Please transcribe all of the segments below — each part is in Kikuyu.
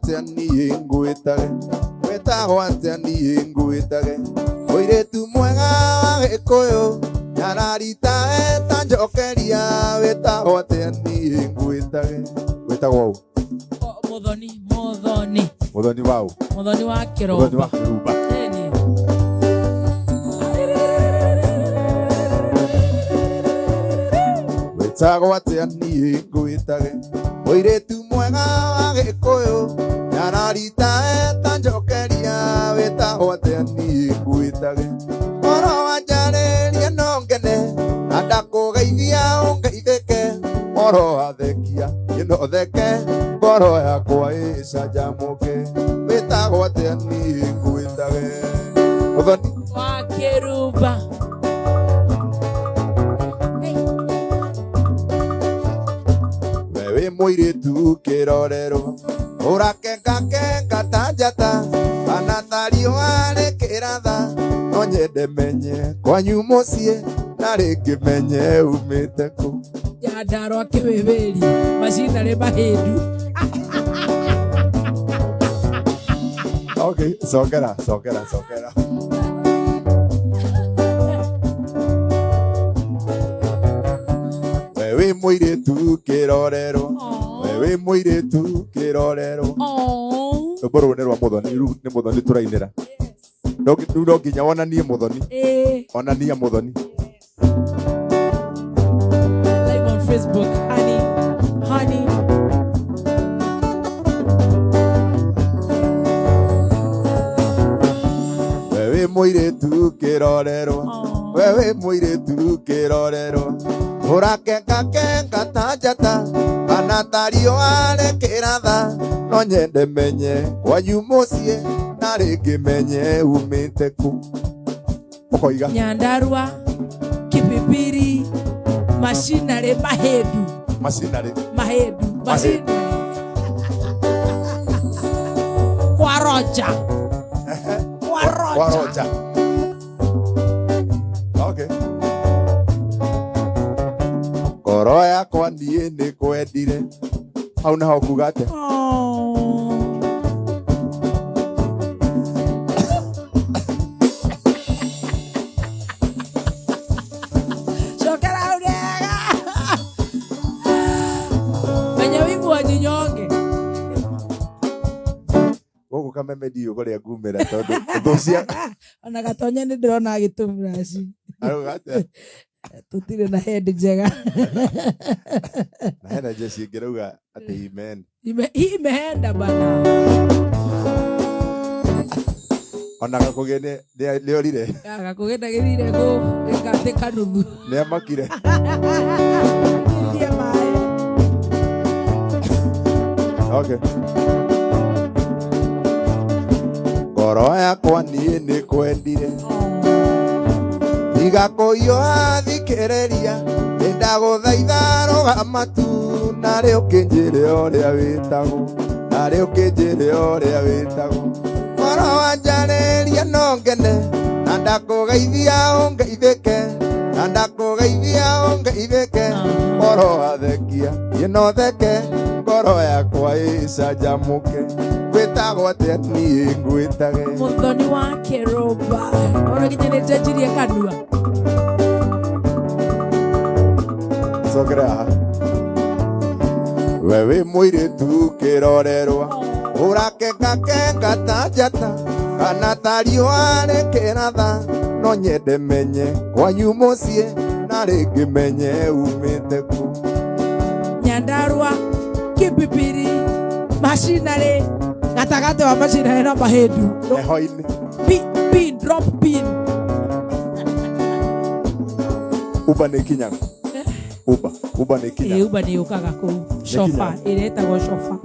Atĩa niĩ ngwĩtage, wĩtagwo atĩa niĩ ngwĩtage, mũirĩtu mwega wa Gĩkũyũ nyararita eta njokeria, wĩtagwo atĩa niĩ ngwĩtage. Wĩtagwo ũ? Muthoni, Muthoni. Muthoni wa ũ? Muthoni wa Kĩromba. Muthoni wa Kĩrumba. Ĩni. Wĩtagwo atĩa niĩ ngwĩtage, mũirĩtu mwega wa Gĩkũyũ nyararita eta njokeria, wĩtagwo atĩa niĩ ngwĩtage. Oro wanjarĩria no ngene na ndakũgeithia ũngeithĩke, oro wathekia niĩ no theke, ngoro yakwa ĩcanjamũke, wĩtagwo atĩa niĩ ngwĩtage. Muthoni wa Kĩrumba. We wĩ mũirĩtu kĩrorerwo, ũrakengakenga ta njata, kana ta riũa rĩkĩratha, no nyende menye kwanyu mũciĩ na rĩngĩ menye umĩte kũ. Nyandarũa Kĩwĩwĩri, macinarĩ mahĩndu. Okay, cokera, cokera, cokera. We wĩ mũirĩtu kĩrorerwo, we wĩ mũirĩtu kĩrorerwo. Rwĩmbo rũrũ nĩ rwa Muthoni, rĩu nĩ Muthoni tũrainĩra. Rĩu no nginya wonanie Muthoni. Onania Muthoni. Live on Facebook, honey, honey. We wĩ mũirĩtu kĩrorerwo, we wĩ mũirĩtu kĩrorerwo, ũrakengakenga ta njata, kana ta riũa rĩkĩratha, no nyende menye kwanyu mũciĩ na rĩngĩ menye umĩte kũ. Ũkoiga Nyandarũa Kipipiri, macinarĩ mahĩndu. Macinarĩ mahĩndu, macinarĩ kwa Roja. Kwa Roja. Kwa Roja. Okay. Ngoro yakwa niĩ nĩ kwendire. Hau naho kuga atĩa? Cokera hau rega. Menya wimbo wa Jinyonge. Gũkũ Kameme ndiũĩ kũrĩa ngumĩra tondũ thũ cia Ona Gatonye nĩ ndĩrona agĩtũburaci. Arauga atĩa? Tũtirĩ na head njega. Na hena jeshi ĩngĩ atĩ imeenda. Imeenda bana. Ona Gakũgĩ nĩorire. Gakũgĩ ndagĩthire kũ gĩgatĩka nuthu. Nĩamakire. Iria maĩ. Okay. Ngoro yakwa niĩ nĩ kwendire. Tiga kũhiũha thikĩrĩria, nĩndagũthaitha rũgama tu, narĩ ũkĩnjĩre ũrĩa wĩtagwo, narĩ ũkĩnjĩre ũrĩa wĩtagwo. Ngoro wanjarĩria no ngene, na ndakũgeithia ũngeithĩke, na ndakũgeithia ũngeithĩke. Ngoro wathekia niĩ no theke, ngoro yakwa ĩcanjamũke, wĩtagwo atĩa niĩ ngwĩtage. Muthoni wa Kĩrumba. Ona nginya nĩ njenjirie kanua. Cokera haha. We wĩ mũirĩtu kĩrorerwa, ũrakengakenga ta njata, kana ta riũa rĩkĩratha, no nyende menye kwanyu mũciĩ na rĩngĩ menye umĩte kũ. Nyandarũa Kipipiri, macinarĩ gatagatĩ wa macinarĩ na mahĩndu. Heho-inĩ. Pin, drop pin. Uber nĩ ĩkinyaga. Uber, Uber nĩ ĩkinyaga. Ĩ, Uber nĩ yũkaga kũu. Shofa, ĩrĩa ĩtagwo shofa.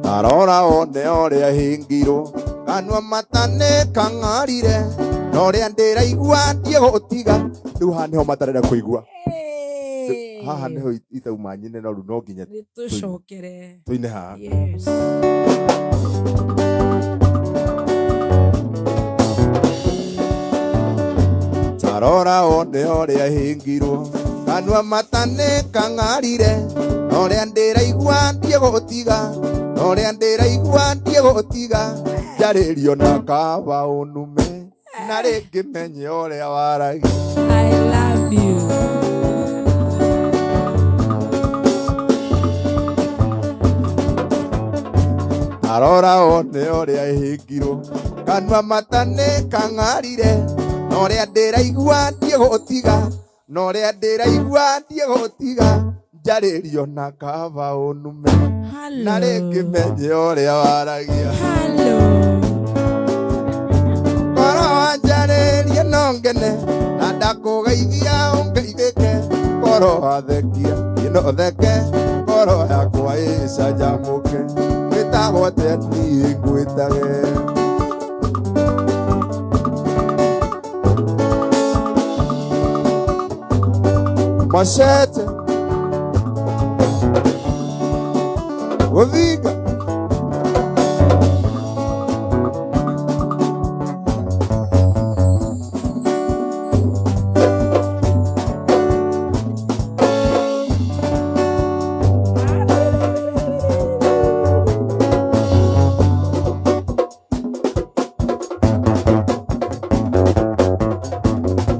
Arora one ũrĩa hĩngirwo, kanua mata nĩ kang'arire, na ũrĩa ndĩraigua ndiegũtiga. Rĩu haha nĩho matarenda kũigua. Haha nĩho itauma nyine, no rĩu no nginya Nĩtũcokere. tũine haha. Yes. Tarora one ũrĩa hĩngirwo, kanua mata nĩ kang'arire, Na ũrĩa ndĩraigua ndiĩ gũtiga, na ũrĩa ndĩraigua ndiĩ gũtiga. Njarĩrio na kaba ũnume, na rĩngĩ menye ũrĩa waragia. I love you. Arora one ũrĩa ĩhingirwo, kanua mata nĩ kang'arire. Na ũrĩa ndĩraigua ndiĩ gũtiga, na ũrĩa ndĩraigua ndiĩ gũtiga. Njarĩrio na kaba ũnume, na rĩngĩ menye ũrĩa waragia. Hello. Koro wanjarĩrie no ngene, na ndakũgeithia ũngeithĩke. Koro wathekia ino theke, ngoro yakwa ĩcanjamũke. Wĩtagwo atĩa niĩ ngwĩtage? Machete Gũthinga.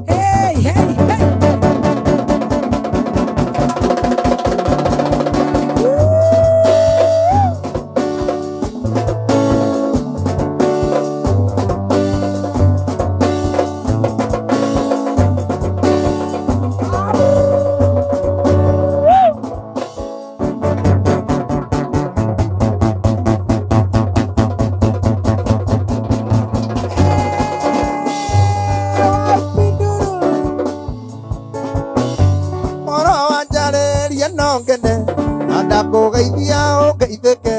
Hey, hey, hey. Koro wanjarĩrie no ngene, na ndakũgeithia ũngeithĩke.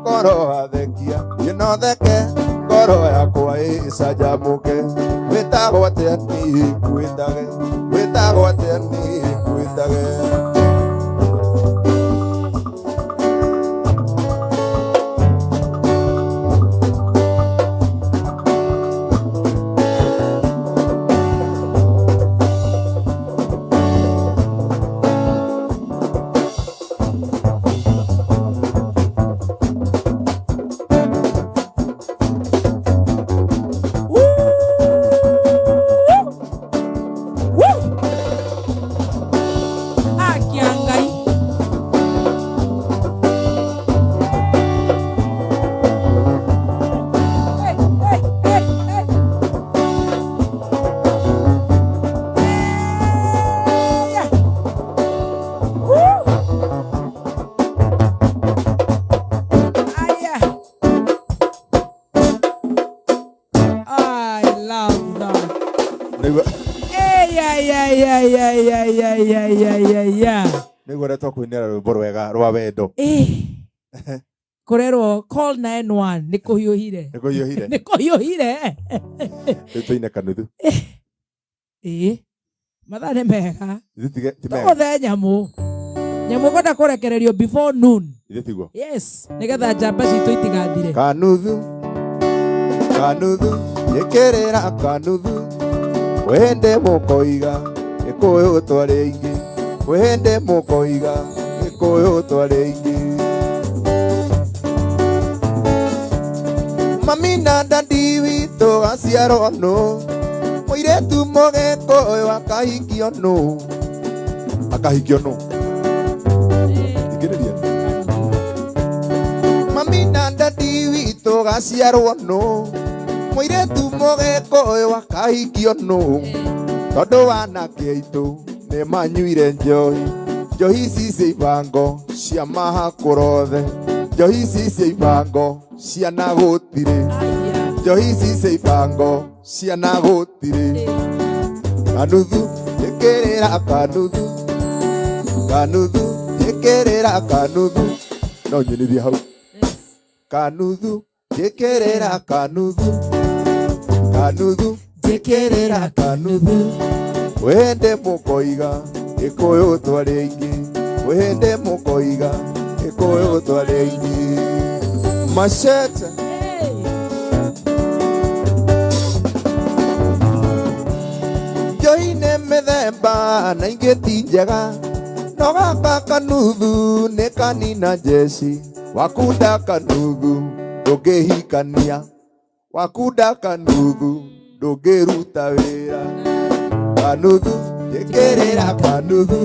Koro wathekia ino theke, ngoro yakwa ĩcanjamũke. Wĩtagwo atĩa niĩ ngwĩtage? Wĩtagwo atĩa niĩ ngwĩtage? Woo! Haki ya Ngai. Hey, hey, hey, hey. Hey. Woo! Aya. I love that. Nĩguo Hey, ay, ay, ay, ay, ay, ay, ay, ay, ay, ay. nĩguo ũrĩa twakũinĩra rwĩmbo rwega rwa wendo. Eh. Kũrerwo call 91 nĩ kũhiũhire. Nĩ kũhiũhire. Nĩ kũhiũhire. Rĩu tũine kanuthu. Ĩĩ. Mathaa nĩ mega. Ithuĩ ti mega. Tũgũthe nyamũ. Nyamũ kwenda kũrekererio before noon. Ithuĩ tiguo. Yes, nĩgetha njamba citũ itigathire. Kanuthu, kanuthu, ĩkĩrĩra kanuthu. Wende mũkoiga Gĩkũyũ twarĩ aingĩ. Wende mũkoiga Gĩkũyũ twarĩ aingĩ. Mami na dadi witũ aciarwo nũ? Mũirĩtu mũgĩkũyũ akahikio nũ? Akahikio nũ? Thikĩrĩria. Mami na dadi witũ gaciarwo nũ? Mũirĩtu mũgĩkũyũ akahikio nũ? Tondũ anake aitũ nĩ manyuire njohi. Njohi ici cia ibango cia mahakũrothe. Njohi ici cia ibango cia na gũtirĩ. Aya. Njohi ici cia ibango cia na gũtirĩ. Kanuthu, ĩkĩrĩra kanuthu. Kanuthu, ĩkĩrĩra kanuthu. No nyinithie hau. Yes. Kanuthu, ĩkĩrĩra kanuthu. Kanuthu, Njĩkĩrĩra kanuthu. Wende mũkoiga Gĩkũyũ twarĩ aingĩ. Wende mũkoiga Gĩkũyũ twarĩ aingĩ. Machete. Hey. Njohi nĩ mĩthemba na ingĩ ti njega. No No gaka kanuthu nĩ kanina jeci, wakunda kanuthu ndũngĩhikania, wakunda kanuthu ndũngĩruta wĩra. Kanuthu njĩkĩrĩra kanuthu,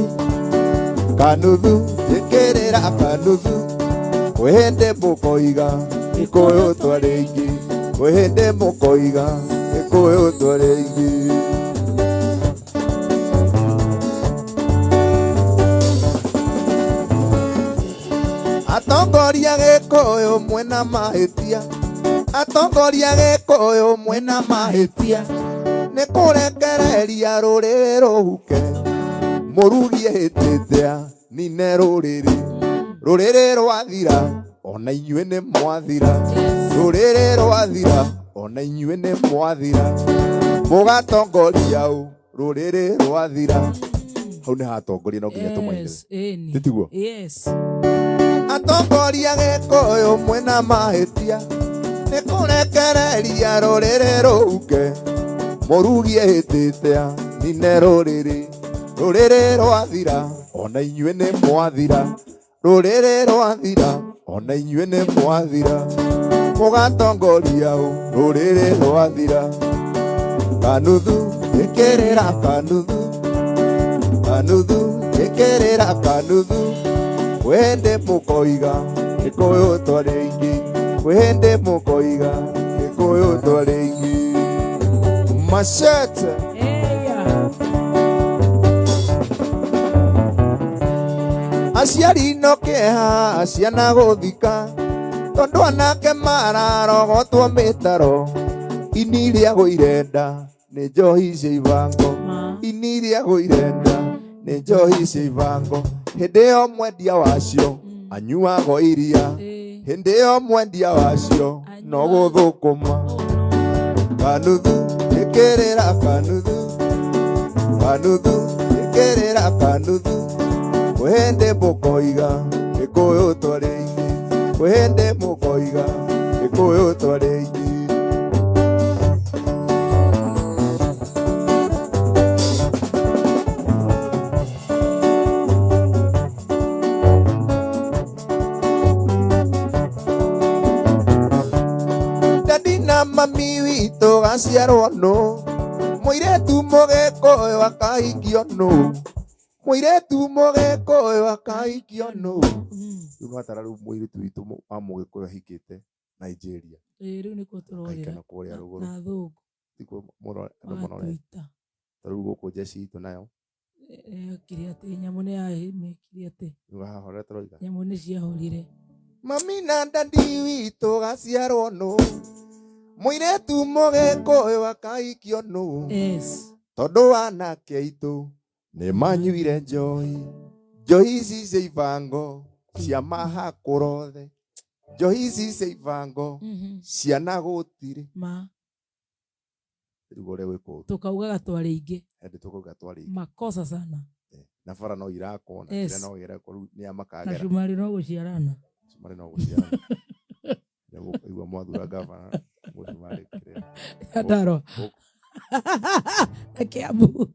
kanuthu njĩkĩrĩra kanuthu, kwĩ hĩndĩ mũkoiga Gĩkũyũ twarĩ aingĩ, kwĩ hĩndĩ mũkoiga Gĩkũyũ twarĩ aingĩ. Atongoria Gĩkũyũ mwena mahĩtia, atongoria Gĩkũyũ mwena mahĩtia, nĩ kũrekereria rũrĩrĩ rũhuke, mũrugi ehĩtĩte nine rũrĩrĩ, rũrĩrĩ rwathira ona inyuĩ nĩ mwathira, rũrĩrĩ rwathira ona inyuĩ nĩ mwathira, mũgatongoria ũ rũrĩrĩ rwathira. Hau nĩ hatongoria no nginya tũmainĩre. Yes, ĩni. Titiguo? Yes. Atongoria Gĩkũyũ mwena mahĩtia, nĩ kũrekereria rũrĩrĩ rũhuke, mũrugi ehĩtĩte nine rũrĩrĩ, rũrĩrĩ rwathira ona inyuĩ nĩ mwathira, rũrĩrĩ rwathira ona inyuĩ nĩ mwathira, mũgatongoria ũ rũrĩrĩ rwathira. Kanuthu ĩkĩrĩra kanuthu, kanuthu ĩkĩrĩra kanuthu, kwĩ hĩndĩ mũkoiga Gĩkũyũ twarĩ aingĩ, kwĩ hĩndĩ mũkoiga Gĩkũyũ twarĩ aingĩ. Machete. Eya. Aciari no kĩeha ciana gũthika, tondũ anake mararogotwo mĩtaro, ini rĩagũire nda nĩ njohi cia ibango, Ma. ini rĩagũire nda nĩ njohi cia ibango, hĩndĩ ĩyo mwendia wacio anyuago iria, Ĩ. hĩndĩ ĩyo mwendia wacio no gũthũkũma. Oh, no. Kanuthu ĩkĩrĩra kanuthu, kanuthu ĩkĩrĩra kanuthu, kwĩ hĩndĩ mũkoiga Gĩkũyũ twarĩ aingĩ, kwĩ hĩndĩ mũkoiga Gĩkũyũ twarĩ aingĩ. Dadi na mami witũ gaciarwo nũ, mũirĩtu mũgĩkũyũ akahikio nũ, mũirĩtu mũgĩkũyũ akahikio nũ. Rĩu nwatara rĩu mũirĩtu witũ wa mũgĩkũyũ ahikĩte Nigeria, Ĩ, rĩu nĩkuo tũrorĩra. akahika na kũrĩa rũgũrũ, Na thũngũ tikuo andũ manorete. magatũita. Ta rĩu gũkũ njeci itũ nayo Yekire atĩ nyamũ nĩ yamĩkire atĩ rĩu haha ũrĩa tũroiga nyamũ nĩ ciahorire. Mami na dadi witũ gaciarwo nũ, mũirĩtu mũgĩkũyũ akahikio nũ, Yes. tondũ anake aitũ nĩ manyuire njohi, njohi ici cia ibango cia mahakũrothe, njohi ici cia ibango ciana gũtirĩ. Ma. Rĩu ũrĩa gwĩ kũũru Tukaugaga twarĩ aingĩ. hĩndĩ tũkauga twarĩ aingĩ. Makosa sana. Na bara no irakwo na Yes. kĩrĩa no ĩrekwo rĩu nĩa Na makagera cumarĩ no gũciarana. cumarĩ no gũciarana. Nĩguo mwathura gavana mũcumarĩ kĩrĩa Nyandarua. Gũkũ. Na Kiambu.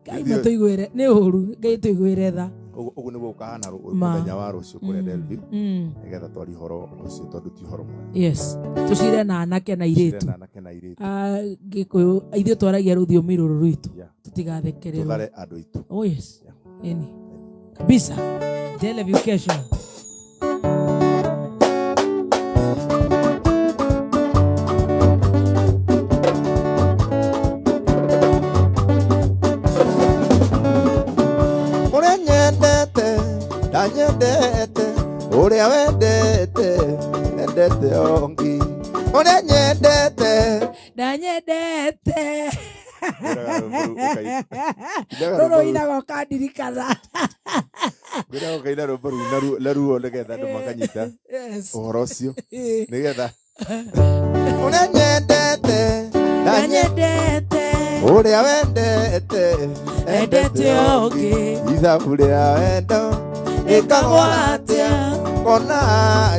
Ngai Ithuĩ- matũiguĩre nĩ ũru Ngai tũiguĩre tha. Ũguo nĩguo gũkahana Ma. mũthenya wa rũciũ kũrĩa Delview, Mm. nĩgetha twarie ũhoro ũcio tondũ ti ũhoro mwega. Yes. Tũcire na anake na Tũcire airĩtu. na anake na airĩtu. Ah, Gĩkũyũ ithuĩ twaragia rũthiomi rũrũ rwitũ. Yeah. Tũtigathekererwo. Tũthare andũ aitũ. Oh yes. Yeah. Ĩni. Kabisa. Delview kesho. Ũrĩa nyendete ndanyendete, ũrĩa wendete endete ũngĩ, ũrĩa nyendete Ndanyendete. Ngwĩraga rwĩmbo rũu Rũrũ rwĩmbo rũu- inaga ũkandirikana. ngwĩraga ũkaina rwĩmbo rũu na ruo nĩgetha andũ makanyita Yes. ũhoro ũcio Ĩ. nĩgetha ũrĩa nyendete Ndanyendete. ũrĩa wendete Endete ũngĩ. ithabu rĩa wendo Rĩkagwo atĩa kona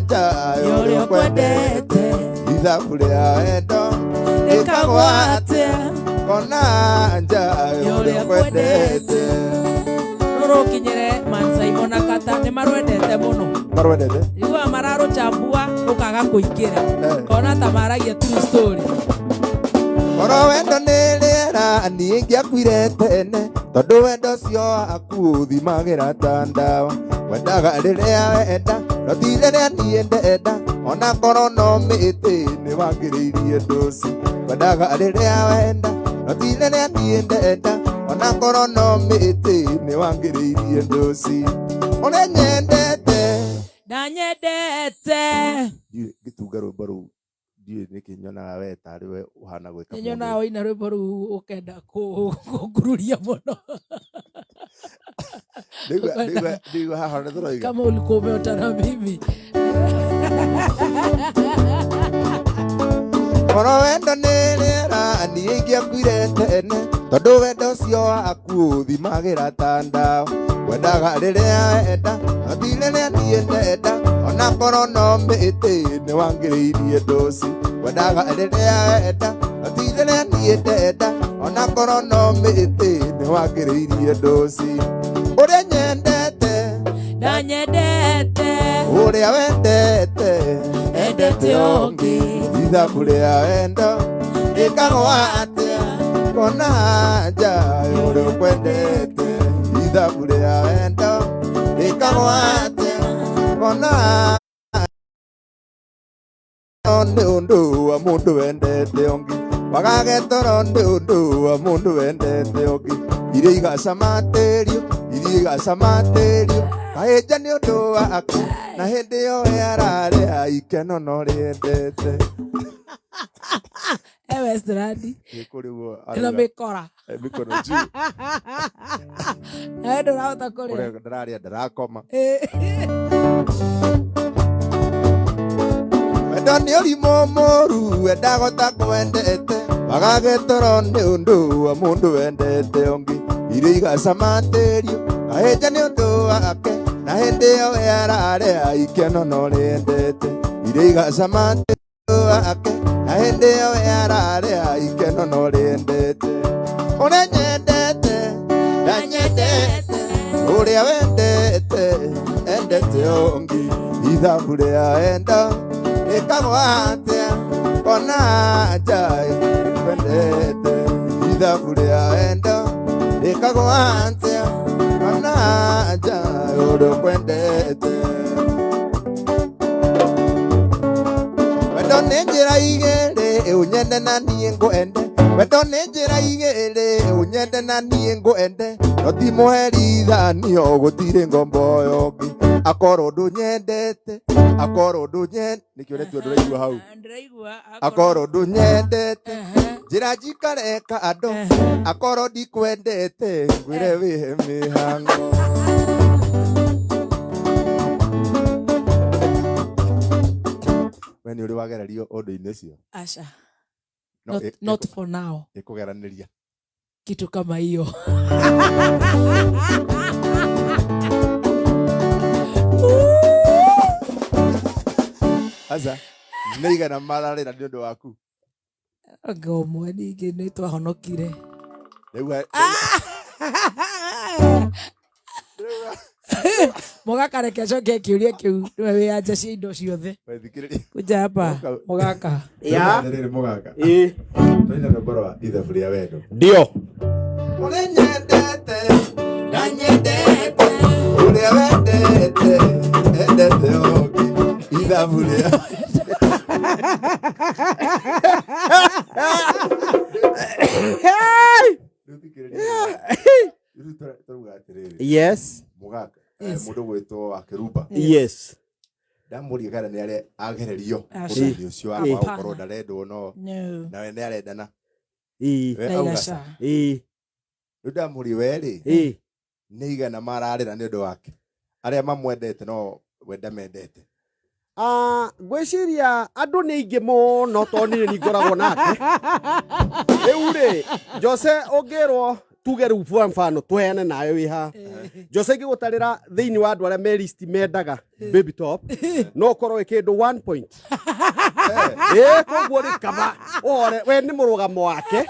nja ya ũrĩa ũkwendete. ithabu rĩa wendo Rĩkagwo atĩa kona nja ya ũrĩa ũkwendete. Rũrũ ũkinyĩre Nĩ marwendete mũno. Marwendete. Iguaga mararũchambua ũkaga kũingĩra. Eh. Kona ta maragia true story. Oro wendo nĩ rĩera niĩ ingĩakuire tene tondũ wendo ũcio waku ũthimagĩra ta ndawa wendaga rĩrĩa wenda no ti rĩrĩa niĩ ndenda ona korwo no mĩtĩ nĩ wangĩrĩirie ndũci wendaga rĩrĩa wenda no ti rĩrĩa niĩ ndenda ona korwo no mĩtĩ nĩ wangĩrĩirie ndũci ũrĩa nyendete. Ndanyendete. Ndiũĩ ngĩtunga rwĩmbo rũu ndiũĩ nĩkĩ nyonaga we tarĩ we ũhana gwĩka Nĩ mũndũ. nyonaga waina rwĩmbo rũu ũkenda kũngururia mũno. Ndĩigua haha nĩ tũroiga. Kama ulikuwa umeota na mimi. Oro wendo nĩ rĩera niĩ ingĩakuire tene tondũ wendo ũcio waku ũthimagĩra ta ndawa wendaga rĩrĩa wenda no ti rĩrĩa niĩ ndenda ona korwo no mĩtĩ nĩ wangĩrĩirie ndũci wendaga rĩrĩa wenda no ti rĩrĩa niĩ ndenda ona korwo no mĩtĩ nĩ wangĩrĩirie ndũci ũrĩa nyendete. Ndanyendete. Ũrĩa wendete Endete ũngĩ. Ithabu rĩa wendo rĩkagwo atĩa kona nja ũrĩa ũkwendete ithabu rĩa wendo rĩkagwo atĩa kona nĩ ũndũ wa mũndũ wendete ũngĩ wagage toro nĩ ũndũ wa mũndũ wendete ũngĩ irio igacamatĩrio irio igacamatĩrio kahĩnja nĩ ũndũ waku na hĩndĩ ĩyo ararĩa ikeno no rĩendete. E Westland. Nĩ kũrĩ ũguo Ĩno arauga, mĩkora. Mĩkono juu. Nawe ndũrahota kũrĩa. Ũrĩa ndĩrarĩa ndĩrakoma. Eh. Wendo nĩ ũrimũ mũru wendago ta kwendete wagage toro nĩ ũndũ wa mũndũ wendete ũngĩ irio igacamatĩrio kahĩnja nĩ ũndũ wake na hĩndĩ ĩyo we ararĩa ikeno no rĩendete irio igacamatĩrio wake na hĩndĩ ĩyo we ararĩa ikeno no rĩendete ũrĩa nyendete ndanyendete ũrĩa wendete endete ũngĩ ithabu rĩa wendo rĩkagwo atĩa kona nja wendete ithabu rĩa wendo rĩkagwo atĩa kona nja ũrĩa ũkwendete wendo nĩ njĩra igĩrĩ ũnyende na niĩ ngwende wendo nĩ njĩra igĩrĩ ũnyende na niĩ ngwende no ti mũherithanio gũtirĩ ngombo yongĩ akorwo ndũnyendete akorwo ndũnyendete nĩkĩo ũretua ndũraigua hau. Ndĩraigua. Akorwo ndũnyendete Ehe. njĩra njikare kando Ehe. akorwo ndikwendete ngwĩre wĩhe mĩhango. We nĩ ũrĩ wagererio ũndũ-inĩ ũcio? Asha. No, Not, not for now. Ĩkũgeranĩria. Kitu kama hiyo. Aca nĩ igana mararĩra nĩ ũndũ waku. Anga ũmwe ningĩ nĩ twahonokire. Rĩu Mũgaka reke acoke kĩũria kĩu nĩwe wĩ anja cia indo ciothe. Wethikĩrĩria. Kuja hapa Mũgaka. mũgaka. Ya. Rĩrĩ mũgaka. Ĩ. Twaina rwĩmbo rwa ithabu rĩa wendo. Ndio. Ũrĩa nyendete ndanyendete ũrĩa wendete endete ũngĩ ithabu rĩa Rĩu thikĩrĩria. Rĩu tũrauga atĩrĩrĩ. Yes. Mũgaka Yes. mũndũ gwĩtwo Akĩrumba Yes. ndamũria kana nĩ arĩa agererio Aca. ũndũ-inĩ ũcio wa Ĩ. kwaga gũkorwo ndarendwo no No. nawe nĩ arendana. Ĩ. We auga Ndaiga ca. ca. Ĩ. Rĩu ndamũria we rĩ Ĩ. nĩ igana mararĩra nĩ ũndũ wake arĩa mamwendete no we ndamendete. Ah, ngwĩciria andũ nĩ aingĩ mũno tondũ niĩ nĩ ngoragwo nake rĩu rĩ Jose ũngĩrwo tuge rĩu kwa mfano tũheane nawe wĩ haha Jose ingĩgũtarĩra thĩinĩ wa andũ arĩa me list mendaga baby top no ũkorwo wĩ kĩndũ 1 point ĩ koguo rĩ kaba ũhore we nĩ mũrũgamo wake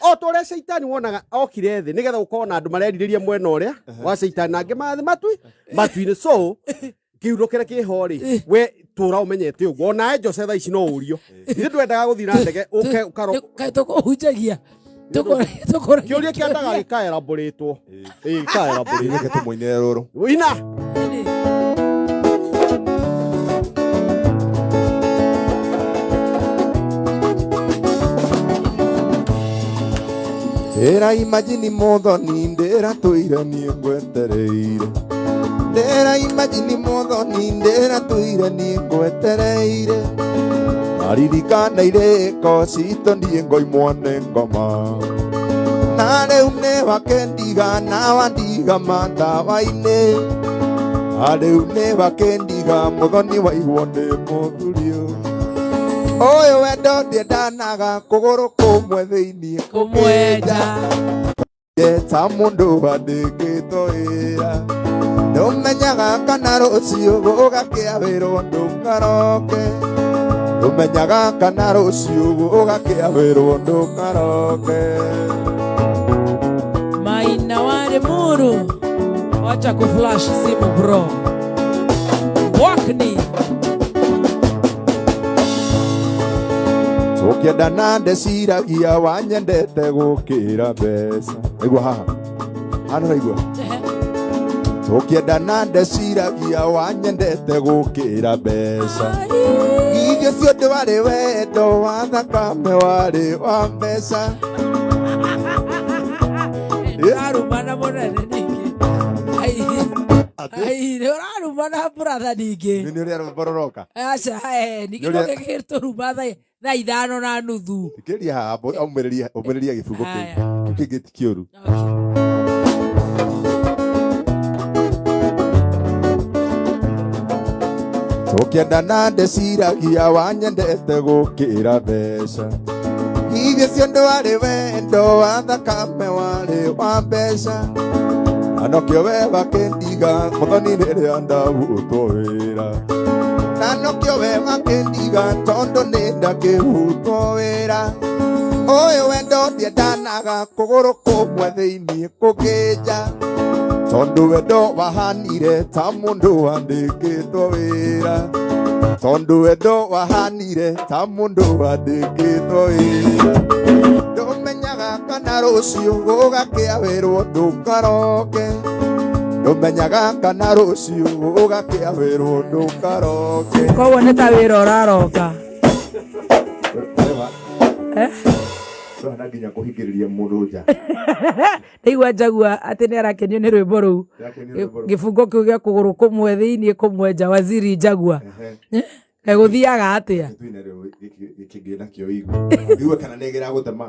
O ta ũrĩa caitani wonaga okire thĩ nĩgetha gũkorwo na andũ marerirĩria mwena ũrĩa wa caitani na angĩ mathĩ matu-inĩ. So kĩundo kĩrĩa kĩho rĩ, we tũra ũmenyete ũguo onawe Jose thaa ici no ũrio ithuĩ twendaga gũthiĩ na ndege ũke ũkaro. Kaĩ tũkũhunjagia. Tũkũragia. Kĩũria kĩendaga gĩkaerambũrĩtwo, ĩĩ, gĩkaerambũrĩtwo. Reke tũmũinĩre rũrũ. Ina. Ndĩra imagine mũthoni ndĩra tũire niĩ ngwetereire. Ndĩra imagine mũthoni ndĩra tũire niĩ ngwetereire. Naririkana irĩko citũ niĩ ngoimwo nĩ ngoma. Na rĩu nĩ wakendiga na wandiga matawa-inĩ. Na rĩu nĩ wakendiga mũthoni waigwo nĩ mũthuri ũyũ. Ũyũ wendo ndiendanaga kũgũrũ kũmwe thĩiniĩ Kũmwenja. Ta mũndũ wandĩkĩtwo wĩra. Ndũmenyaga kana rũciũ gũgakĩa wĩrwo ndũkaroke. Ndũmenyaga kana rũciũ gũgakĩa wĩrwo ndũkaroke. Maina wale muru. Wacha kuflash simu bro. Wakni. Tũkĩendana ndeciragia wanyendete gũkĩra mbeca. Aigua haha. Haha nĩũraigua? Tũkĩendana ndeciragia wanyendete gũkĩra mbeca. Githĩ ũcio ndwarĩ wendo wa thakame warĩ wa mbeca. Ũrarumana mũnene ningĩ. Ai. Ai, nĩ ũrarumana brother ningĩ. Nĩ ũrĩa rwĩmbo rũroka. Aca, ningĩ Nĩ ũrĩa- no gĩgĩtũruma thaa 5:30. Thikĩrĩria haha, aumĩrĩria aumĩrĩria gĩbungo kĩu. Haya. Kĩu kĩngĩ ti kĩũru. Okay. Tũkĩendana ndeciragia wanyendete gũkĩra mbeca. Githĩ ũcio ndwarĩ wendo wa thakame warĩ wa mbeca. Na nokĩo we wakĩndiga mũthoni rĩrĩa ndahutwo wĩra. Na nokĩo we wakĩndiga tondũ nĩ ndakĩhutwo wĩra. Ũyũ wendo ndiendanaga kũgũrũ kũmwe thĩiniĩ kũngĩnja. Tondũ wendo wahanire ta mũndũ wandĩkĩtwo wĩra. Tondũ wendo wahanire ta mũndũ wandĩkĩtwo wĩra. Ndũmenyaga kana rũciũ gũgakĩa wĩrwo ndũkaroke. Ndũmenyaga kana rũciũ gũgakĩa wĩrwo ndũkaroke. Koguo nĩ ta wĩra ũraroka. Eh? Na nginya kũhingĩrĩria mũndũ nja. Ndaigua Njagua atĩ nĩ arakenio nĩ rwĩmbo rũu. Nĩarakenio nĩ rwĩmbo rũu. Gĩbungo kĩu gĩa kũgũrũ kũmwe thĩiniĩ kũmwe nja waziri Njagua. Kaĩ gũthiaga atĩa? Tuine rĩu gĩkĩ ngĩ nakĩo igue. Igue kana nĩ gĩragũtema.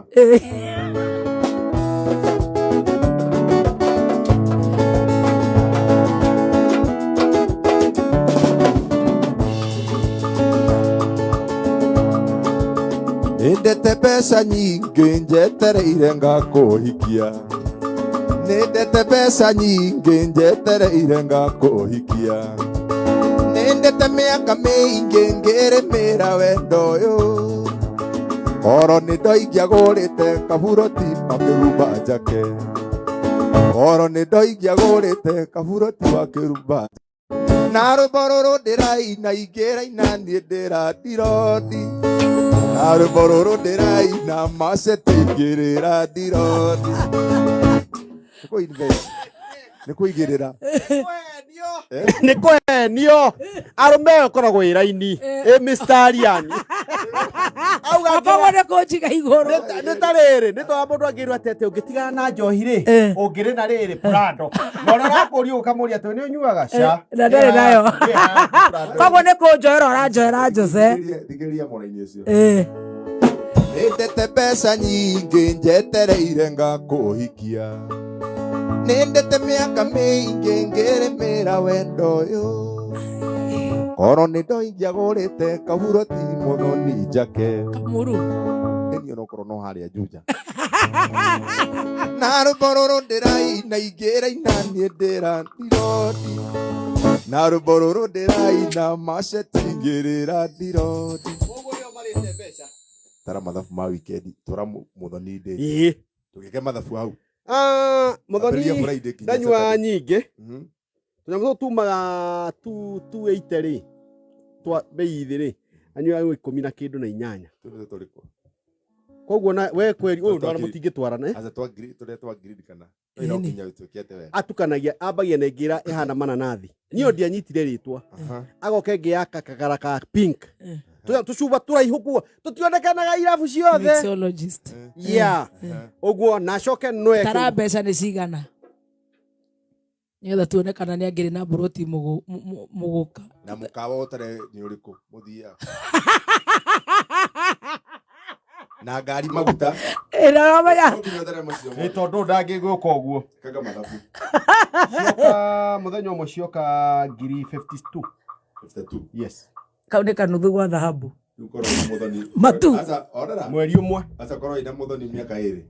Nĩndete mbeca nyingĩ njetereire ngakũhikia. Nĩndete mbeca nyingĩ njetereire ngakũhikia. Nĩndete mĩaka mĩingĩ ngĩrĩmĩra wendo ũyũ. Oro nĩ ndoingĩagũrĩte kaburoti makĩrumba njake. Oro nĩ ndoingĩagũrĩte kaburoti makĩrumba. Na rwĩmbo rũrũ ndĩraina ingĩraina niĩ ndĩrandirondi. Na rwĩmbo rũrũ ndĩraina macete ingĩrĩra ndironi. Nĩ kũ-invest. Nĩ kũigĩrĩra. Nĩ kũhenio arũme ĩyo ĩkoragwo ĩ raini ĩ mĩstariani. Auga Koguo nĩ kũnjiga igũrũ. Nĩ ta rĩrĩ nĩ toya mũndũ angĩrwo atĩ atĩ ũngĩtigana na njohi rĩ, ũngĩrĩ na rĩrĩ prado na ũrĩa ũrakũria ũkamũria atĩ nĩ ũnyuaga ca. Na ndarĩ nayo. Koguo nĩ kũnjoera ũranjoera Jose. Thikĩrĩria mũraini ũcio. Eh. Nĩndete mbeca nyingĩ njetereire ngakũhikia. Nĩndete mĩaka mĩingĩ ngĩrĩmĩra wendo ũyũ. Korwo nĩ ndoingĩagũrĩte kaburoti mũthoni njake. Kamuru. Ĩni onokorwo no harĩa Juja. Na rwĩmbo rũrũ ndĩraina ingĩraina niĩ ndĩrandirodi. Na rwĩmbo rũrũ ndĩraina maceti ngĩrĩra ndirodi. Koguo nĩo marĩte mbeca. Tara mathabu ma weekend twara Muthoni ndĩ Ĩĩ. tũgĩke mathabu hau. Ah, Muthoni Ambĩrĩria Friday nginya ndanyua Saturday. nyingĩ. Tũnyamũ tũtũ tumaga tu 280 rĩ. Twa bei thĩ rĩ. Anyuaga ikũmi na kĩndũ na inyanya. Tũrĩ tũrĩkũ? Koguo na we kweri ũyũ ndwara Twakiri- mũtingĩtwarana eh? Aca twa ngiri tũrĩa twa ngiri kana. Ĩni. No nginya ũtuĩke atĩ we. Atukanagia ambagia na ĩngĩ ĩhana mananathi. Niĩ ndianyitire rĩtwa. Agoka ĩngĩ ya kakagara ka pink. Tũcuba tũraihu kuo tũtionekanaga irabu ciothe. Mixologist. Yeah. Ũguo na acoke no Tara mbeca nĩ cigana nĩgetha tuone kana nĩ angĩrĩ na mburoti mũgũka. Na mũkawa ũtare nĩ ũrĩkũ mũthiaga. Na ngari maguta. Ĩramenya No nginya ũtare macio Nĩ mothe. tondũ ndangĩgũka ũguo. Kanga mathabu. Cioka mũthenya ũmwe cioka ngiri 52. 52. Yes. Kau nĩ kanuthu gwa thahabu. Rĩu korwo wĩna Muthoni. Matu. Aca onera. Mweri ũmwe. Aca korwo wĩna Muthoni mĩaka ĩrĩ.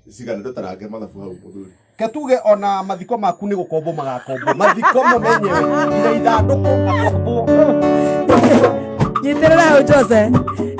Cigana ndũtarange mathabu hau mũthuri. Ketuge ona mathiko maku nĩ gũkombwo magakombwo. Mathiko mo menyewe nginya ithandũkũ akombwo. Nyitĩrĩra hau Jose.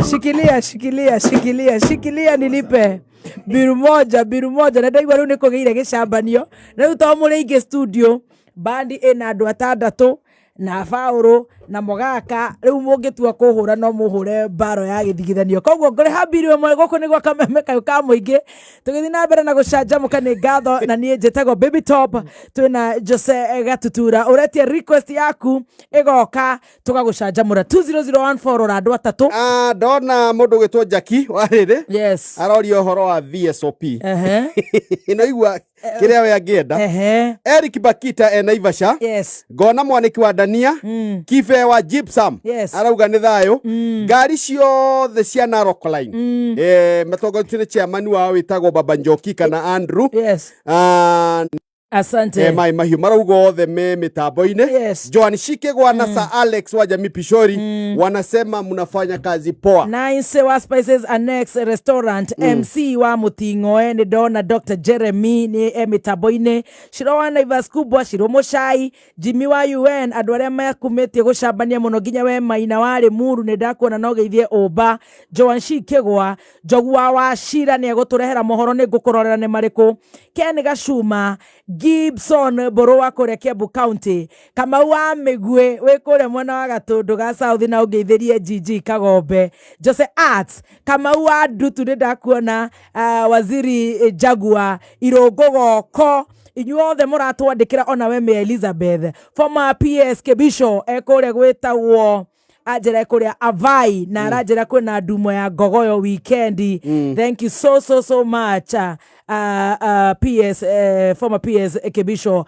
Shikilia, shikilia, shikilia, shikilia nilipe. Biru moja, biru moja. Na ndaigua rĩu nĩ kũgĩire gĩcambanio. Na rĩu to mũrĩ aingĩ studio, bandi ĩna andũ atandatũ na Baũrũ na Mũgaka. Rĩu mũngĩtua kũhũra no mũhũre mbaro ya gĩthigithanio. Koguo ngũrĩha mbiru ĩmwe gũkũ nĩ gwa kameme kayũ ka mũingĩ. Tũgĩthiĩ na mbere na gũcanjamũka nĩ ngatho na niĩ njĩtagwo Baby Top. Twĩna Jose Gatutura. Ũretie request yaku ĩgoka tũgagũcanjamũra 20014 rora andũ atatũ. Ah, ndona mũndũ ũgwĩtwo Jackie wa rĩrĩ Yes. aroria ũhoro wa VSOP. Ehe. No igua kĩrĩa we angĩenda. Ehe. Eric Bakita e Naivasha. Yes. Ngona mwaniki wa Dania. Kibe wa Gypsum. Yes. Arauga nĩ thayũ. Ngari ciothe cia Narok Line. Matongoretio nĩ chairman wao wĩtagwo Baba Njoki kana Andrew. Yes. Ah, Asante. mai mahiũ marauga othe me mitambo-inĩ. Yes. Joan Shikegwa na Sir Alex wa Jamii Pishori wanasema mnafanya kazi poa. Nice wa Spices Annex Restaurant MC wa Muting'oe nĩ ndona Dr Jeremy nĩ e mĩtambo-inĩ Shiro wa Naivas Kubwa Shiro Mũcai Jimmy wa UN andũ arĩa mekumĩtie gũcambania mũno nginya we Maina wa Limuru nĩ ndakuona no geithie ũmba Joan Shikegwa Njogu wa Wachira nĩ egũtũrehera mohoro nĩ ngũkũrorera nĩ marĩkũ Ken Gacuma Gibson Mbũrũ wa kũrĩa Kiambu County Kamau wa Mĩguĩ wĩ kũrĩa mwena wa Gatũndũ ga South na ũngeithĩrie GG Kagombe Jose Arts Kamau wa Ndutu nĩ ndakuona Waziri Jaguar Irũngũ Goko inyuothe mũratwandĩkĩra ona we Mayor Elizabeth former PS Kebisho ekũrĩa gwĩtagwo anjĩra kũrĩa Avai na aranjĩra kwĩna ndumo ya ngogoyo weekend. Thank you so so so much PS former PS Kebisho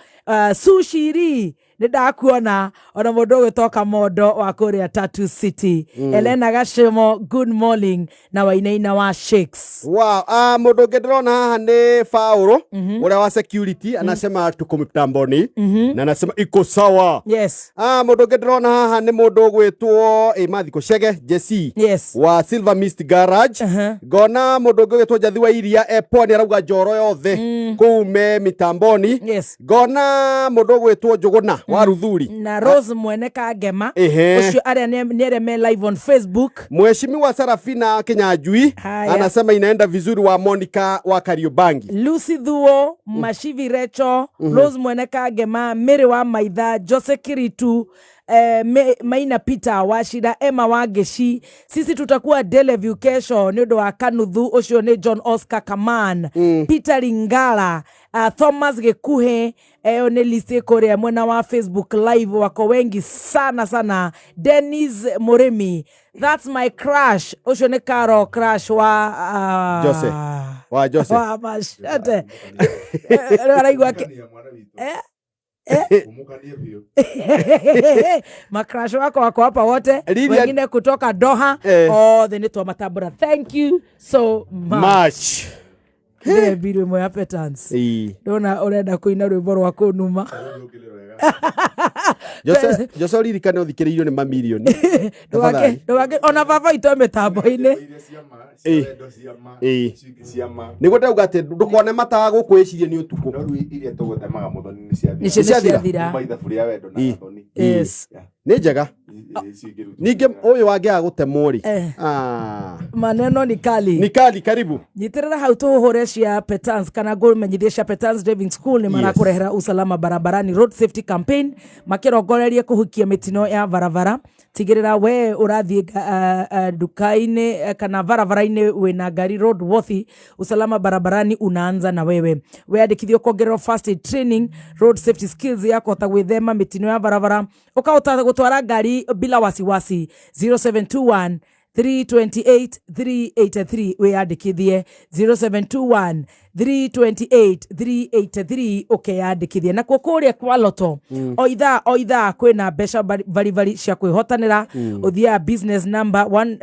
Sushiri nĩ ndakuona ona mũndũ ũgwĩtwo Mondo wa kũrĩa Tatu City. Elena Gashemo good morning na wainaina wa Shakes. Wow, ah, mũndũ ũngĩ ndĩrona haha nĩ Faũrũ ũrĩa wa security anasema tuko mtamboni na anasema iko sawa. Yes. Ah, mũndũ ũngĩ ndĩrona haha nĩ mũndũ ũgwĩtwo Mathiko Chege Jesse Yes. wa Silver Mist Garage. Ngona mũndũ ũngĩ ũgwĩtwo Njathi wa Iria e Pwani arauga njoro yothe kũu me mitamboni. Yes. Ngona mũndũ ũgwĩtwo Njũgũna wa Ruthuri na Rose mwene Kangema Ehe. ũcio arĩa nĩ arĩa me live on Facebook. Mheshimiwa Sarafina Kinyanjui Haya. anasema inaenda vizuri wa Monica wa Kariobangi. Lucy Thuo, Mashivi Recho, Rose Mwene Kangema, Mary wa Maitha, Jose Kiritu, Maina Peter Wachira, Emma Wangeci. Sisi tutakuwa Deleview kesho nĩ ũndũ wa kanuthu ũcio nĩ John Oscar Kaman, Peter Lingala, Thomas Gĩkuhĩ, ĩyo nĩ list ĩkũrĩa mwena wa Facebook live wako wengi sana sana. Dennis Mũrĩmi, that's my crush, ũcio nĩ Caro crush wa Jose. Wa Jose. wa machete. Rĩu araigua Kumũkania mwana witũ. Kumũkanie biũ. Macrash wako wako hapa wote Lilian- wengine kutoka Doha othe nĩ twamatambũra. Thank you so much. Much. Ndĩre mbiru ĩmwe ya Petance. Ĩĩ. Ndona ũrenda kũina rwĩmbo rwa kũnuma. Rũu rũngĩ rwega. Jose Jose ũririkane ũthikĩrĩirio nĩ mamirioni. Tafadhali. Ndũgake ona baba itũ e mĩtambo-inĩ. Iria cia ma, cia wendo cia ma, Ĩĩ. icio ingĩ cia ma. Nĩguo ndauga atĩ ndũkone matawa gũkũ wĩcirie nĩ ũtukũ. No rĩu iria tũgũtemaga Muthoni nĩ ciathira. Nĩcio Nĩciathira. nĩciathira. Kuma ithabu rĩa wendo na Ĩĩ. Gathoni. Yes. Yeah. Nĩ njega. Ningĩ ũyũ wangĩaga gũtemwo rĩ. Eh. Ah. Maneno ni kali. Ni kali, karibu. Nyitĩrĩra hau tũhũre cia Petans kana ngũmenyithie cia Petans Driving School nĩ marakũrehera usalama barabarani road safety campaign, makĩrongoreria kũhukia mĩtino ya barabara. Tigĩrĩra we ũrathiĩ nduka-inĩ kana barabara-inĩ wĩna ngari road worthy. Usalama barabarani unaanza na wewe. Weyandĩkithio kuongererwo first aid training, road safety skills ya kũhota gwĩthema mĩtino ya barabara, ũkahota gũtwara ngari bila wasiwasi. 0721 328 383, wĩyandĩkithie. 0721 328 383, ũkeyandĩkithie. Nakuo kũrĩa kwa loto, o ithaa o ithaa kwĩna mbeca baribari cia kwĩhotanĩra. Ũthiaga business number 1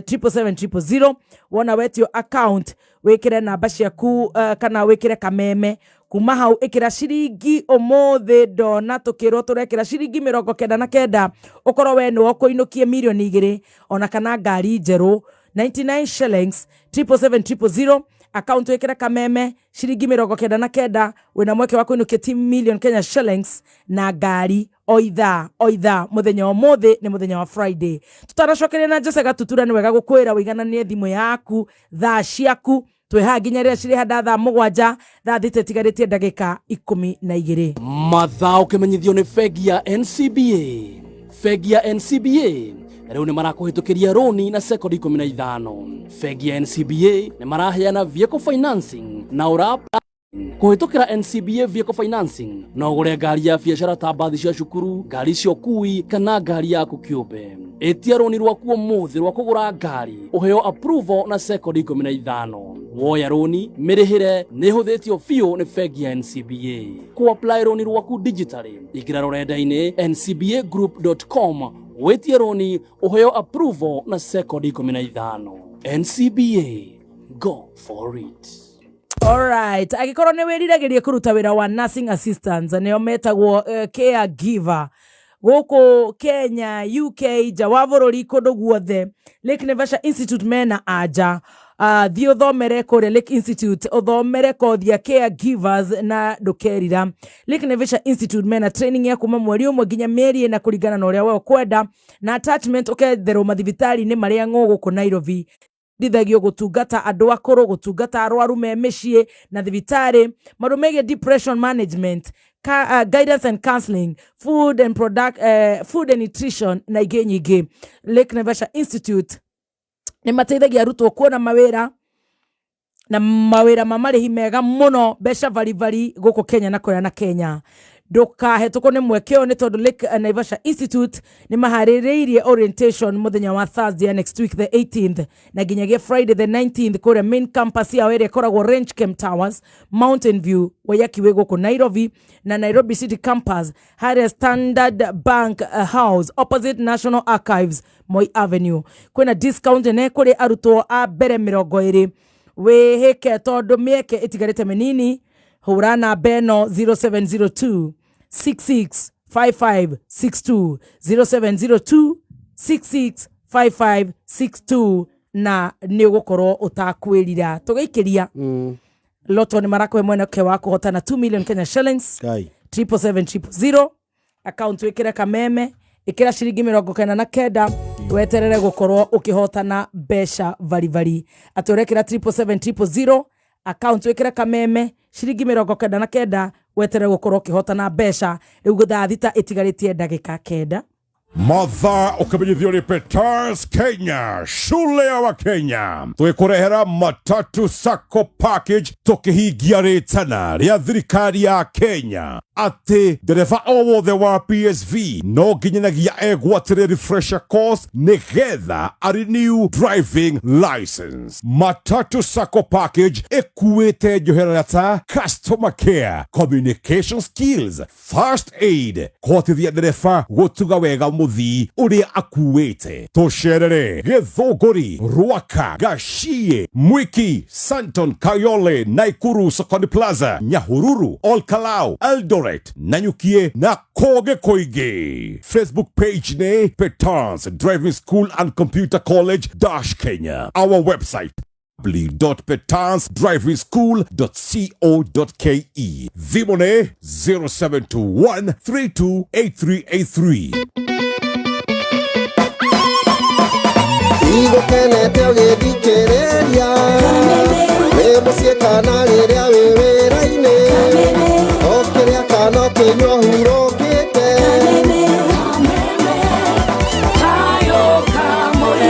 777 000, wona wetio account wĩkĩre namba ciaku kana wĩkĩre kameme. Kuma hau ĩkĩra ciringi. Ũmũthĩ ndona tũkĩrwo tũrekĩra ciringi 99, ũkorwo we nĩwe ũkũinũkie 2 mirioni ona kana ngari njerũ. 99 shillings, 777 000, account wĩkĩre kameme, ciringi 99, wĩna mweke wa kũinũkia 10 million Kenya shillings na ngari o ithaa o ithaa. Mũthenya wa ũmũthĩ nĩ mũthenya wa Friday. Tutanacokeria na Jose Gatutura, nĩ wega gũkwĩra wĩigananie thimũ yaku, thaa ciaku. Twĩ haha nginya rĩrĩa cirĩhanda thaa 7, thaa 6 ĩtigarĩtie ndagĩka 12. Mathaa ũkĩmenyithio nĩ bengi ya NCBA. Bengi ya NCBA rĩu nĩ marakũhĩtũkĩria rũni na sekondi 15. Bengi ya NCBA nĩ maraheana vehicle financing na ũra kũhĩtũkĩra NCBA vehicle financing no ũgũre ngari ya biacara ta mbathi cia cukuru, ngari cia ũkui kana ngari yaku kĩũmbe. Ĩtia rũni rwaku ũmũthĩ rwa kũgũra ngari, ũheo approval na sekondi 15. Woya rũni, mĩrĩhĩre nĩ ĩhũthĩtio biũ nĩ bengi ya NCBA. Kũ apply rũni rwaku digitally, ingĩra rũrenda-inĩ ncbagroup.com, wĩtie rũni, ũheo approval na sekondi 15. NCBA, go for it. Alright, angĩkorwo nĩ wĩriragĩria kũruta wĩra wa nursing assistants, nĩo metagwo caregiver, gũkũ Kenya, UK, nja wa bũrũri, kũndũ guothe, Lake Naivasha Institute mena anja. Thiĩ ũthomere kũrĩa Lake Institute, ũthomere kothi ya caregivers na ndũkerira. Lake Naivasha Institute mena training ya kuma mweri 1 nginya mĩeri 4 kũringana na ũrĩa we ũkwenda, na attachment ũketherwo mathibitarĩ-inĩ marĩa ng'ũ gũkũ Nairobi. Ndithagio gũtungata andũ akũrũ, gũtungata arwaru me mĩciĩ na thibitarĩ, maũndũ megiĩ depression management, guidance and counseling, food and product, food and nutrition na ingĩ nyingĩ. Lake Naivasha Institute nĩ mateithagia arutwo kuona mawĩra na mawĩra ma marĩhi mega mũno, mbeca baribari gũkũ Kenya na kũrĩa na Kenya. Ndũkahetũkwo nĩ mweke ũyũ, nĩ tondũ Lake Naivasha Institute nĩ maharĩrĩirie orientation mũthenya wa Thursday ya next week, the 18th, na nginyagia Friday the 19th, kũrĩa main campus yao ĩrĩa ĩkoragwo Rangechem Towers, Mountain View, Waiyaki Way, gũkũ Nairobi, na Nairobi City Campus harĩa Standard Bank House, opposite National Archives, Moi Avenue. Kwĩna discount nene kũrĩ arutwo a mbere 20. Wĩhĩke tondũ mĩeke ĩtigarĩte mĩnini. Hũra namba ĩno: 0702 665562, 0702 665562, na nĩ ũgũkorwo ũtakwĩrira. Tũgĩikĩria loto, nĩ marakũhe mwenake wa kũhotana 2 million Kenya shillings. Ngai. 777 000, account wĩkĩre kameme, ĩkĩra ciringi 99, weterere gũkorwo ũkĩhotana mbeca baribari. Atĩ ũrekĩra 777 000, account wĩkĩre kameme, ciringi 99, weterere gũkorwo ũkĩhotana mbeca. Rĩu thaa 6 ĩtigarĩtie ndagĩka 9. Mathaa ũkĩmenyithio nĩ Peters Kenya, shule ya Wakenya. Twĩkũrehera Matatu Sacco package, tũkĩhingia rĩtana rĩa thirikari ya Kenya atĩ ndereba o wothe wa PSV no nginyanagia egwatĩre refresher course nĩgetha a renew driving license. Matatu Sacco package ĩkuĩte njoherera ta customer care, communication skills, first aid, kũhotithia ndereba gũtuga wega mũthii ũrĩa akuĩte. Tũcerere Gĩthũngũri, Rwaka, Gachie, Mwiki, Santon, Kayole, Naikuru, Sokoni Plaza, Nyahururu, Olkalau, Eldoret, Nanyukie na kũngĩ kũingĩ. Facebook page nĩ Petans Driving School and Computer College dash Kenya. Our website www.petansdrivingschool.co.ke. Thimũ nĩ 0721 328383. ũkenete ũgĩthikĩrĩria wĩ mũciĩ kana rĩrĩa wĩ wĩra-inĩ ũkĩrĩa kana ũkĩnyua hurũkĩte.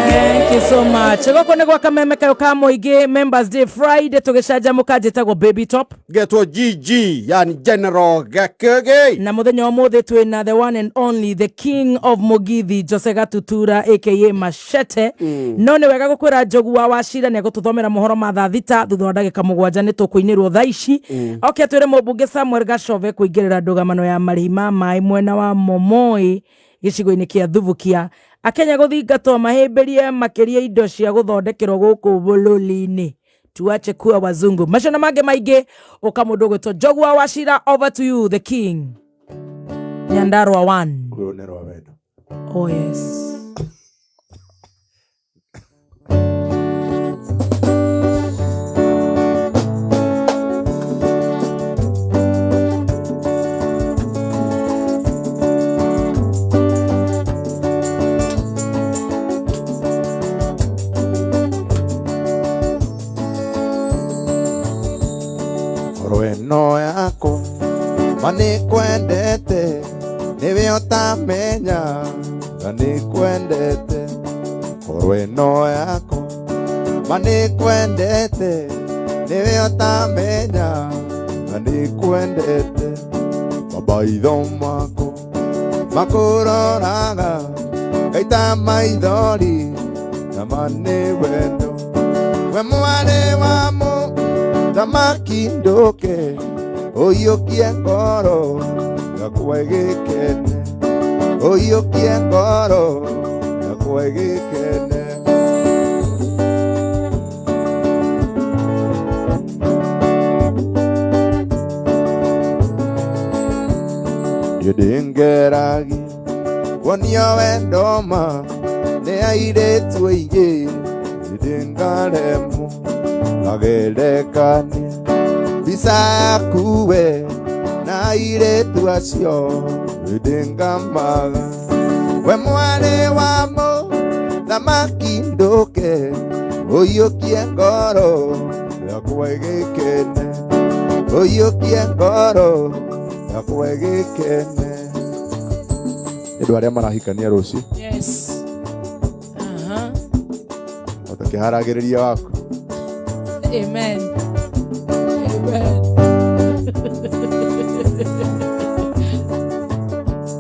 Thank you so much. Gũkũ nĩ gwa Kameme Kayũ ka Mũingĩ, Members Day Friday, tũgĩcanjamũka. Njĩtagwo Baby Top. Getwo GG, yani General Gakege. Na mũthenya wa ũmũthĩ twĩna the one and only, the king of Mugithi, Jose Gatutura aka Machete. No nĩ wega gũkwĩra Njogu wa Wacira nĩ egũtũthomera mohoro ma thaa 6 thutha wa ndagĩka 7. Nĩ tũkũinĩrwo thaa ici. Oke atwĩre mũmbunge Samuel Gachove kũingĩrĩra ndũgamano ya marĩhi ma maĩ mwena wa Momoi gĩcigo-inĩ kĩa Thubukia. Akenya gũthingatwo mahĩmbĩrie makĩria indo cia gũthondekerwo gũkũ bũrũri-inĩ, tuache kuwa wazungu. Macio na mangĩ maingĩ ũka mũndũ ũgwĩtwo Njogu wa Wacira. Over to you, the king, Nyandarua one. Rũrũ nĩ rwa wendo. Oh yes. Ngoro ĩno yakwa ma nĩ kwendete, nĩwe ũtamenya na nĩ kwendete. Ngoro ĩno yakwa ma nĩ kwendete, nĩwe ũtamenya na nĩ kwendete. Mabaitho makwa makũroraga ngaita maithori na ma nĩ wendo. We mwarĩ wa mũthamaki, ndũke ũiyũkie ngoro yakwa ĩgĩkene, ũiyũkie ngoro yakwa ĩgĩkene. Niĩ ndĩngeragia kuonio wendo ma nĩ airĩtu aingĩ, ndĩngaremwo ngagerekania mbica yaku we na airĩtu acio, ndĩngamaga. We mwarĩ wa mũthamaki, ndũke ũiyũkie ngoro yakwa ĩgĩkene, ũiyũkie ngoro yakwa ĩgĩkene. Nĩ andũ arĩa marahikania rũciũ. Yes. Aha. Ũtakĩharagĩrĩria waku. Amen. Amen.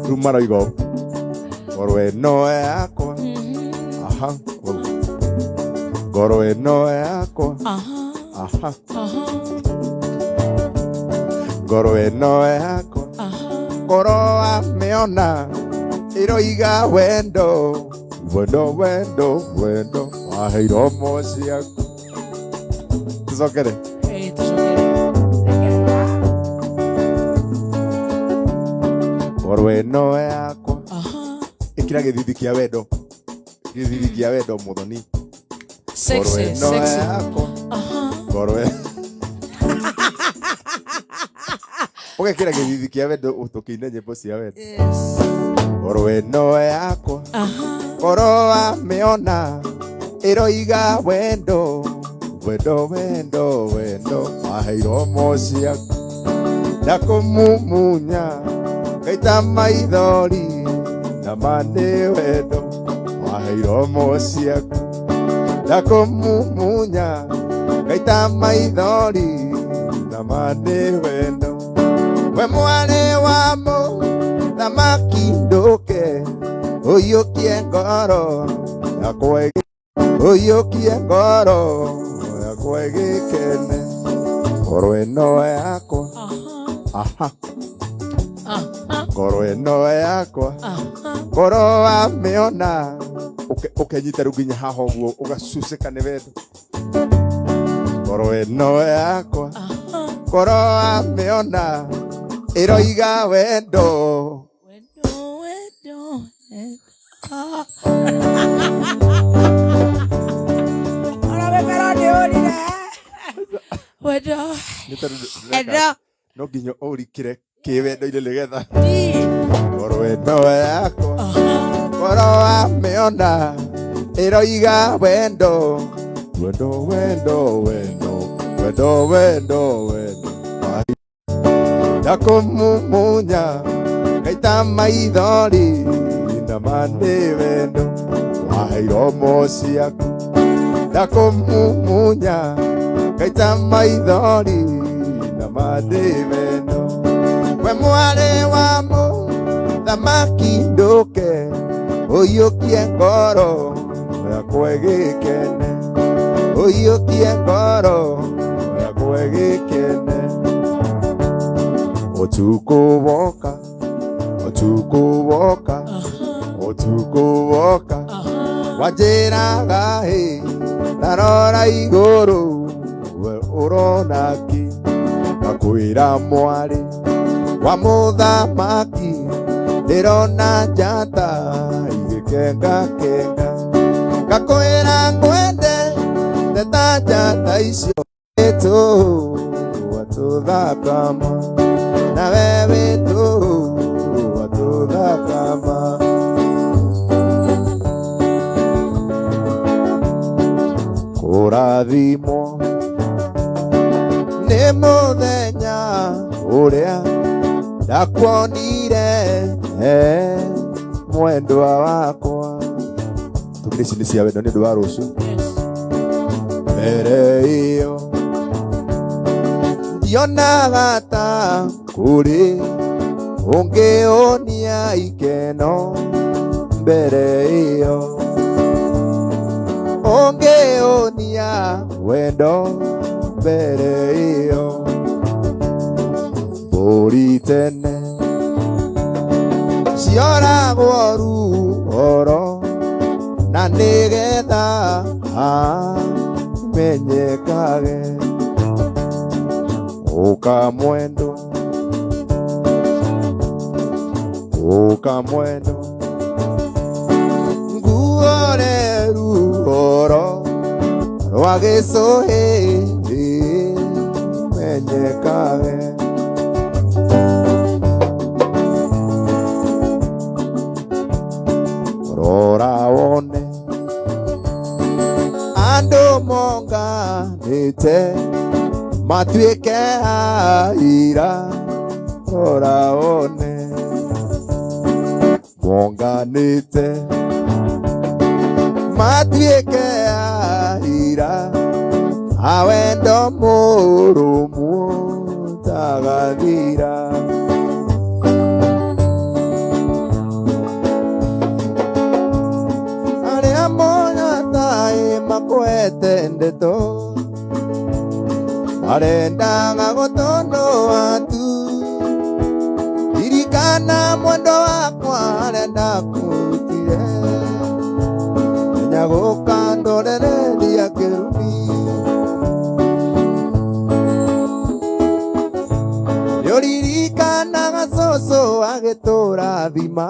Rĩu maroiga ũũ, ngoro ĩno yakwa, aha, ngoro ĩno yakwa, aha, ngoro ĩno yakwa, ngoro wamĩona ĩroiga wendo, wendo, wendo, wendo waheirwo mo ciaku. Tũcokere. Eh, tũcokere. Ngoro ĩno yakwa. Ĩkĩra gĩthithi kĩa wendo, gĩthithi kĩa wendo, mũthoni. Ngoro Sexy, ĩno sexy. yakwa, ngoro ĩ ũgekĩra gĩthithi kĩa wendo tũkĩine nyĩmbo cia wendo. Yes. Ngoro ĩno yakwa, ngoro wamĩona ĩroiga wendo, wendo, wendo, wendo waheirwo mo ciaku. Ndakũmumunya ngaita maithori na ma nĩ wendo waheirwo mo ciaku. Ndakũmumunya ngaita maithori na ma nĩ wendo. We mwarĩ wa mũthamaki, ndũke ũiyũkie ngoro yakwa ũiyũkie ngoro yakwa ĩgĩkene. Ngoro ĩno yakwa, aha, ngoro ĩno yakwa, ngoro wamĩona ũkenyita rĩu nginya haha ũguo ũgacucĩka nĩ wendo. Ngoro ĩno yakwa, ngoro wamĩona ĩroiga wendo. Wendo, wendo, wendo. Ora mĩmero nĩ ũrire. Wendo. Nĩ tondũ Wendo. no nginya ũrikĩre kĩwendo-inĩ nĩgetha ngoro ĩno yakwa, ngoro wamĩona Ĩroiga wendo wendo wendo wendo wendo wendo wendo ndakũmumunya ngaita maithori na mandĩ wendo wa iromo ciaku ndakũmumunya ngaita maithori na mandĩ wendo we mwarĩ wa mũthamaki ndũke ũiyũkie ngoro yakwa ĩgĩkene ũiyũkie ngoro yakwa ĩgĩkene ũtukũ woka ũtukũ woka ũtukũ woka wanjĩraga hĩ ndarora igũrũ we ũrona kĩ ngakwĩra mwarĩ wa mũthamaki ndĩrona njata igĩkengakenga ngakwĩra ngwende teta njata icio wĩtũ watũthakama nawe wĩtũ watũthakama kũrathimwo nĩ mũthenya ũrĩa ndakuonire mwendwa wakwa tugire ici nĩ cia wendo nĩ ũndũ wa rũciũ mbere ĩyo ndionaga ta kũrĩ ũngĩũnia ikeno mbere ĩyo ũngĩũnia wendo mbere ĩyo mbũri tene cioragwo ruoro na nĩgetha amenyekage ũka mwendwa ũka mwendwa nguore ruoro rwa gĩcũhĩ menyekage rora wone andũ monganĩte matuĩke aira rora wone monganĩte matuĩke aira a wendo mũrũmu ũtagathira arĩa monataĩ makwete ndeto marendaga gũtũnũa tu ririkana mwendo wakwa arĩa ndakũrutire menya gũkandorereria kĩrumi nĩũririkanaga cũcũ agĩtũrathima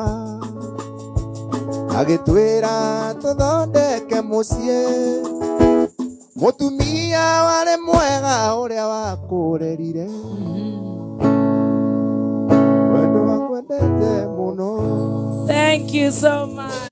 agĩtwĩra tũthondeke mũciĩ mũtumia warĩ mwega ũrĩa wakũrerire wendo wakwendete mũno. Thank you so much.